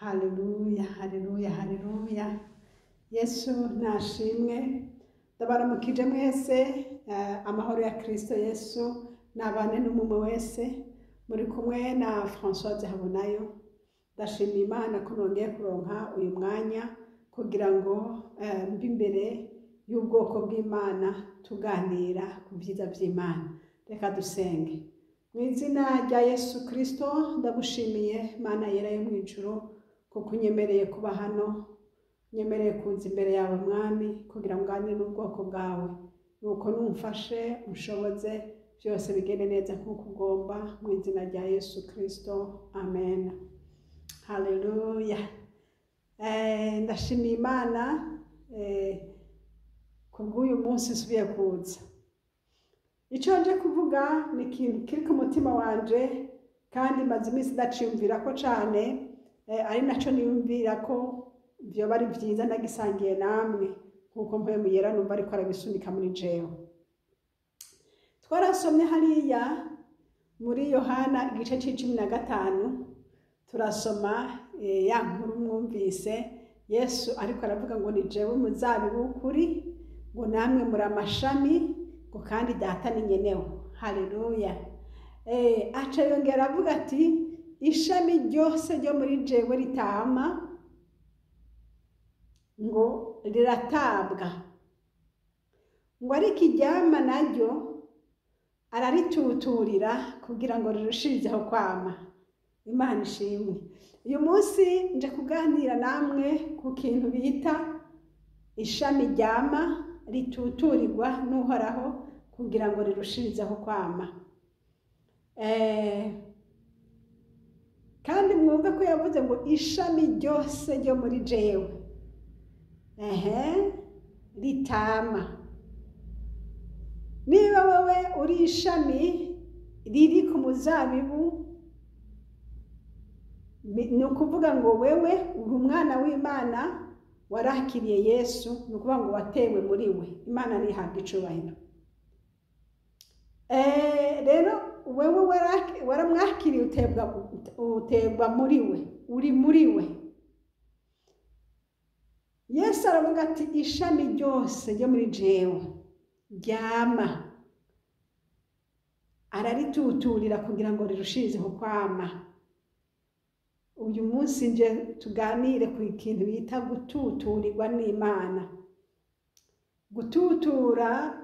Haleluya, haleluya, haleluya. Yesu nashimwe. Ndabaramukije mwese, amahoro ya Kristo Yesu nabane n'umwe wese. Muri kumwe na Françoise Habonayo. Ndashima Imana ko nongeye kuronka uyu mwanya kugira ngo mbe imbere y'ubwoko bw'Imana tuganira ku vyiza vy'Imana. Reka dusenge. Mu izina rya Yesu Kristo, ndagushimiye Mana yera yo mw'ijuru, kuko unyemereye kuba hano, unyemereye kuza imbere yawe Mwami, kugira ngo nganire n'ubwoko bwawe. Nuko numfashe, unshoboze, byose bigende neza nk'uko ugomba, mu izina rya Yesu Kristo, amen. Haleluya. Ndashimiye Imana kubw'uyu munsi nsubiye kuza. Ico nje kuvuga ni ikintu kiri ku mutima wanje, kandi maze iminsi ndaciyumvirako cane, ari naco niyumvira ko vyoba ari vyiza ndagisangiye namwe, nkuko Mpwemu Yera numva ariko arabisunika muri jewe. Twarasomye hariya muri Yohana igice c'15, turasoma ya nkuru mwumvise. Yesu ariko aravuga ngo ni jewe muzabibu w'ukuri, ngo namwe muri amashami, ngo kandi Data ni nyenewo. Haleluya. Aca yongera aravuga ati ishami ryose ryo muri jewe ritama ngo riratabwa, ngo ariko iryama naryo ararituturira kugira ngo rirushirizeho kwama. Imana ishimwe. Uyu munsi nje kuganira namwe ku kintu bita ishami ryama rituturirwa n'Uhoraho kugira ngo rirushirizeho kwama. Kandi mwumve ko yavuze ngo ishami ryose ryo muri jewe ritama. Niba wewe uri ishami riri ku muzabibu, ni ukuvuga ngo wewe uri umwana w'Imana, warakiriye Yesu, ni ukuvuga ngo watewe muri we. Imana ntihabwa icubahiro. Rero wewe waramwakiriye, uterwa muri we, uri muri we. Yesu aravuga ati ishami ryose ryo muri jewe ryama ararituturira kugira ngo rirushirizeho kwama. Uyu munsi nje tuganire ku kintu bita gututurirwa n'Imana. Gututura,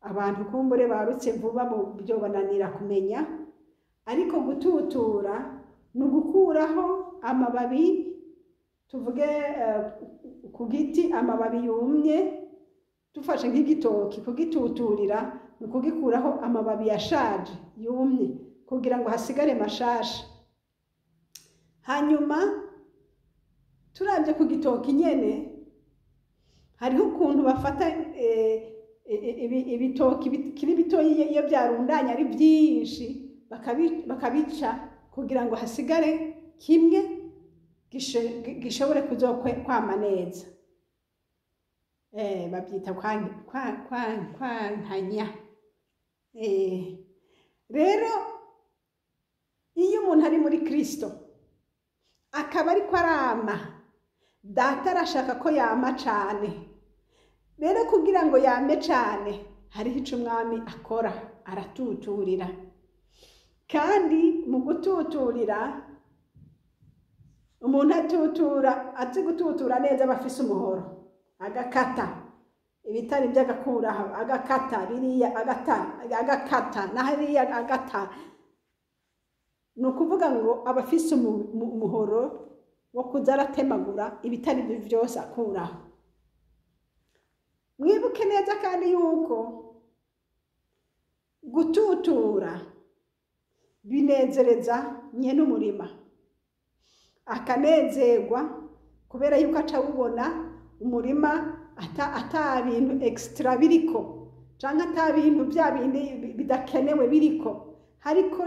abantu kumbure barutse vuba byo bananira kumenya, ariko gututura ni ugukuraho amababi, tuvuge ku giti amababi yumye, dufashe nk'igitoki, kugituturira ni ukugikuraho amababi yashaje yumye kugira ngo hasigare mashasha. Hanyuma turavye ku gitoki nyene, hariho ukuntu bafata ibitoki bikiri bitoyi, iyo vyarundanye ari vyinshi, bakabica kugira ngo hasigare kimwe gishobore kuzokwama neza. Babyita kwankanya. Rero iyo umuntu ari muri Kristo akaba ariko arama, Data arashaka ko yama cane. Rero kugira ngo yame cane, hariho ico Umwami akora, aratuturira. Kandi mu gututurira, umuntu atutura, azi gututura neza, aba afise umuhoro, agakata ibitari vy'agakuraho, agakata biriya, agata, agakata na hariya agata. Ni ukuvuga ngo aba afise umuhoro wo kuza aratemagura ibitari byo vyose akuraho. Mwibuke neza kandi yuko gututura binezereza nyene umurima, akanezerwa kubera yuko aca awubona umurima ata bintu extra biriko, canke ata bintu vya bindi bidakenewe biriko, hariko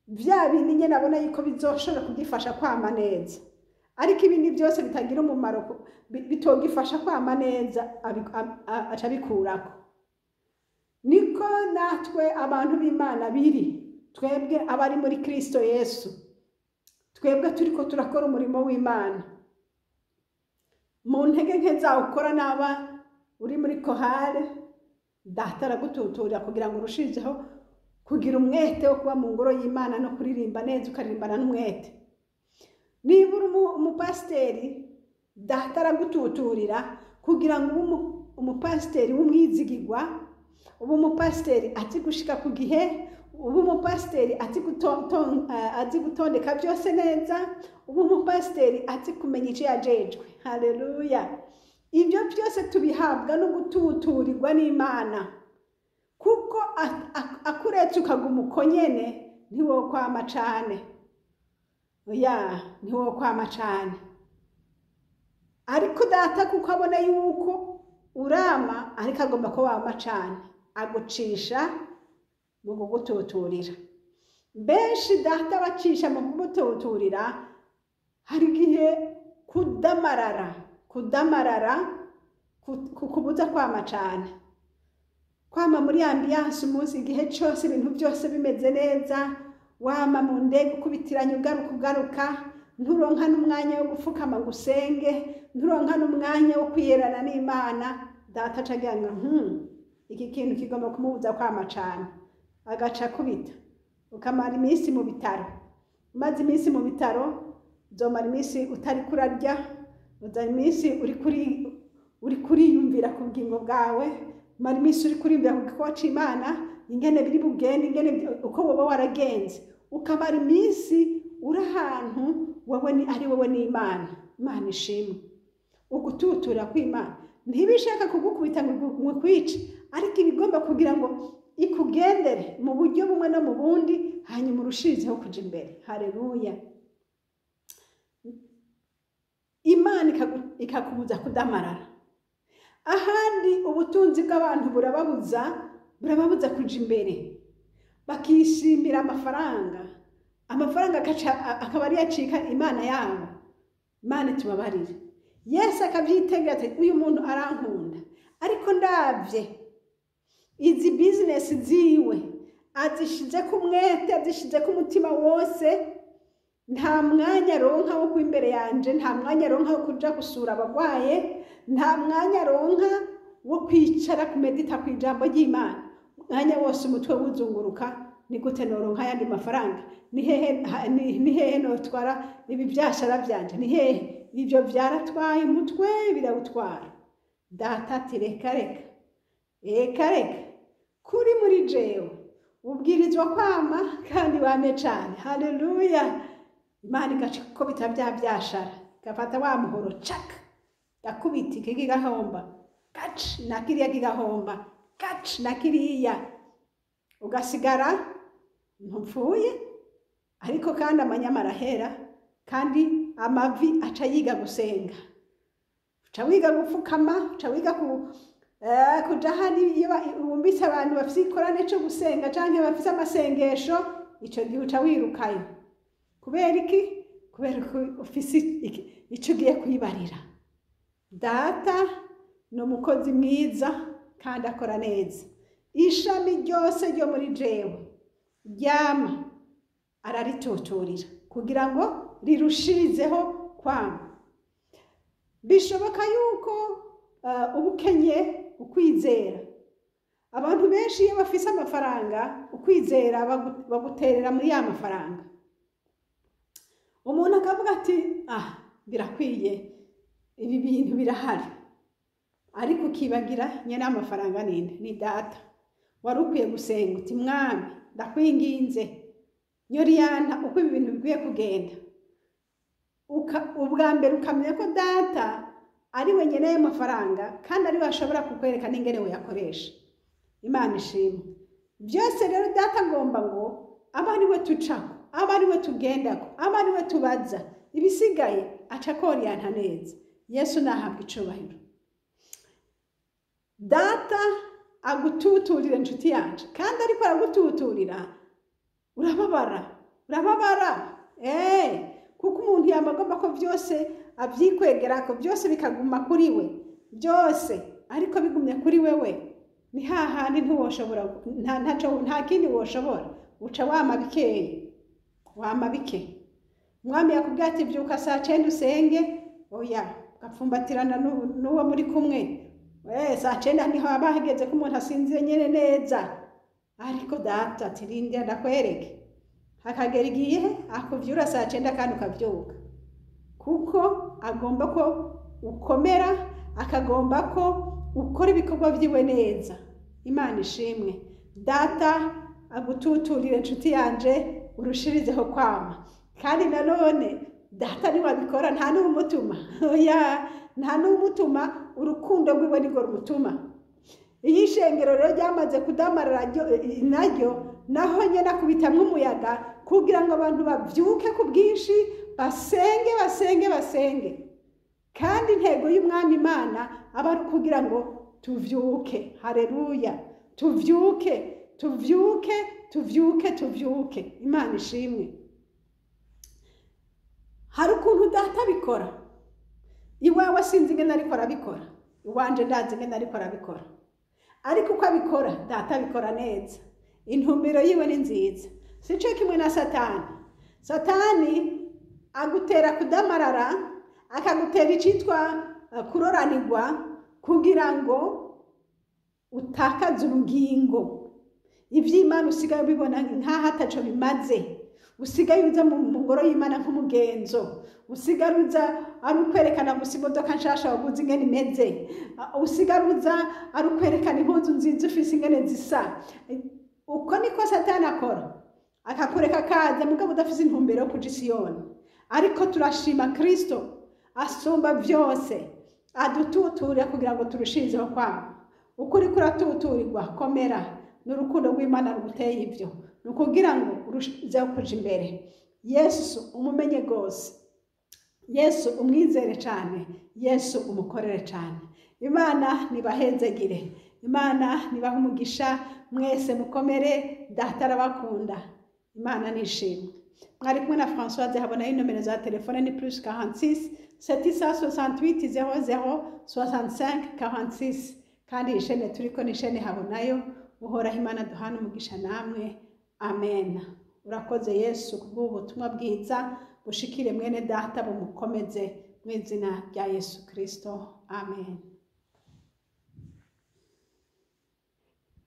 vya bindi nyene abona yuko bizoshobora kugifasha kwama neza. Ariko ibindi byose bitagira umumaro, bitogifasha kwama neza, aca abikurako. Niko natwe abantu b'Imana biri, twebwe abari muri Kristo Yesu. Twebwe turiko turakora umurimo w'Imana, mu ntege nke zawe ukora, naba uri muri chorale, Data aragututurira kugira ngo urushizeho kugira umwete wo kuba mu ngoro y'Imana no kuririmba neza, ukaririmbana n'umwete. Niba uri umupasiteri, Data aragututurira kugira ngo ube umupasiteri w'umwizigirwa, ube umupasiteri azi gushika ku gihe, ube umupasiteri azi gutondeka byose neza, ube umupasiteri azi kumenya icyo yajejwe. Haleluya! Ibyo byose tubihabwa no gututurirwa n'Imana, kuko akuretse ukaguma uko nyene, ntiwokwama cane. Oya, ntiwokwama cane. Ariko Data, kuko abona yuko urama, ariko agomba ko wama cane, agucisha mu kugututurira. Benshi Data bacisha mu kumututurira. Hari igihe kudamarara kukubuza kwama cane, kwama muri ambiance umunsi, igihe cyose, ibintu byose bimeze neza, wama mu ndege ukubitiranya, ugaruka, ugaruka, nturonka n'umwanya wo gupfukama ngo usenge, nturonka n'umwanya wo kwiyerana n'Imana. Data aca agira ngo iki kintu kigomba kumubuza kwama cane, agaca akubita, ukamara iminsi mu bitaro. Umaze iminsi mu bitaro, uzomara iminsi utari kurarya, uzamara iminsi uri kuriyumvira ku bugingo bwawe, umara iminsi uri kuriyumvira ku gikorwa c'Imana, ingene biri bugende, ingene uko woba waragenze, ukamara iminsi uri ahantu wowe ni ari wowe n'Imana. Imana ishimwe! Ugututura kw'Imana ntibishaka kugukubita ngo ikwice, ariko ibigomba kugira ngo ikugendere mu buryo bumwe no mu bundi, hanyuma urushirizeho kuja imbere. Haleluya! Imana ikakubuza kudamarara. Ahandi ubutunzi bw'abantu burababuza kuja imbere, bakishimira amafaranga, amafaranga akaba ariyo acika imana yabo. Imana itubabarire. Yesu akavyitegera ati: "Uyu muntu arankunda, ariko ndavye izi bizinesi ziwe, azishizeko umwete, azishizeko umutima wose, nta mwanya aronka wo kuba imbere yanje, nta mwanya aronka wo kuja gusura abagwaye, nta mwanya aronka wo kwicara kumedita ku ijambo ry'Imana. Umwanya wose umutwe wuzunguruka: ni gute noronka ayandi mafaranga? Ni hehe ni hehe notwara ibi vyashara vyanje? Ni hehe?" Ivyo vyaratwaye umutwe, birawutwara. Data ati: "Reka, reka, reka, reka, kuri muri jewe ubwirizwa kwama kandi wame cane." Haleluya! Imana igaca ikubita bya byashara, igafata wa muhoro, caka, gakubita iki kigahomba, gaci na kiriya kigahomba, gaci na kiriya, ugasigara ntupfuye, ariko kandi amanyama arahera, kandi amavi aca yiga gusenga, uca wiga gupfukama, uca wiga kuja hano. Iyo wumvise abantu bafise ikorane co gusenga canke bafise amasengesho, ico gihe uca wirukayo. Kubera iki? Kubera ko ufise ico ugiye kwibarira. Data ni umukozi mwiza kandi akora neza. Ishami ryose ryo muri jewe ryama, ararituturira kugira ngo rirushirizeho kwama. Bishoboka yuko ubukenye ukwizera. Abantu benshi iyo bafise amafaranga, ukwizera baguterera muri ya mafaranga. Umuntu akavuga ati: "Ah, birakwiye, ibi bintu birahari," ariko ukibagira nyene amafaranga ninde? Ni Data. Wari ukwiye gusenga uti: "Mwami, ndakwinginze, nyoriyanta uko ibi bintu bikwiye kugenda." Ubwa mbere ukamenya ko Data ari we nyene ayo mafaranga, kandi ari we ashobora kukwereka n'ingene uyakoresha. Imana ishimwe! Byose rero Data agomba ngo abe ari we tucako, abe ari we tugendako, abe ari we tubaza. Ibisigaye aca akoriyanta neza. Yesu nahabwa icubahiro! Data agututurira, inshuti yanje, kandi ariko aragututurira urababara, urababara, kuko umuntu yama agomba ko byose avyikwegerako, byose bikaguma kuri we byose. Ariko bigumye kuri wewe, ni hahandi ntiwoshobora, nta kindi woshobora, uca wama bikeya, wama bike. Umwami yakubwiye ati byuka saa 9 usenge, oya, ugapfumbatirana n'uwo muri kumwe. Saa 9 niho haba hageze ko umuntu asinzire nyene neza, ariko data ati rindira ndakwereke. Hakagera igihe akuvyura saa 9 kandi ukavyuka, kuko agomba ko ukomera, akagomba ko ukora ibikorwa vyiwe neza. Imana ishimwe. Data agututurire inshuti yanje, urushirizeho kwama. Kandi nanone data niwabikora nta n'umutuma, oya, nta n'umutuma, urukundo rwiwe nirwo rumutuma. Iyo ishengero rero ryamaze kudamarara naryo, naho nyene akubitamwo umuyaga kugira ngo abantu bavyuke ku bwinshi, basenge, basenge, basenge. Kandi intego y'Umwami Imana aba ari kugira ngo tuvyuke. Haleluya, tuvyuke, tuvyuke, tuvyuke, tuvyuke. Imana ishimwe. Hari ukuntu data abikora iwawe, sinzi ingene ariko arabikora, iwanje ndazi ingene ariko arabikora, ariko uko abikora data abikora neza, intumbero yiwe ni nziza. Sico kimwe na Satani. Satani agutera kudamarara, akagutera icitwa kuroranirwa, kugira ngo utakaze urugingo. Ivy'Imana usigaye ubibona nkaho ataco bimaze, usigaye uza mu ngoro y'Imana nk'umugenzo, usigaye uza ari ukwerekana gusa imodoka nshasha waguze ingene imeze, usigaye uza ari ukwerekana impuzu nziza ufise ingene zisa. Uko niko Satani akora, akakureka kaza mugabo udafise intumbero yo kuja i Siyoni. Ariko turashima Kristo asumba vyose, adututurira kugira ngo turushirizeho kwama. Ukuri kuratuturirwa, komera, n'urukundo rw'Imana ruguteye ivyo, ni ukugira ngo urushizeho kuja imbere. Yesu umumenye gose, Yesu umwizere cane, Yesu umukorere cane. Imana nibahezegire, Imana nibahe umugisha, mwese mukomere, data arabakunda. Imana nishimwe. Mwari kumwe na Françoise Habona. Inomero za telefone ni +46 768 00 65 46. Kandi iyi shene turiko ni shene Habonayo. Uhoraho Imana duhana umugisha namwe. Amen. Urakoze Yesu kubw'ubu butumwa bwiza bushikire mwene data, bumukomeze mu izina rya Yesu Kristo. Amen.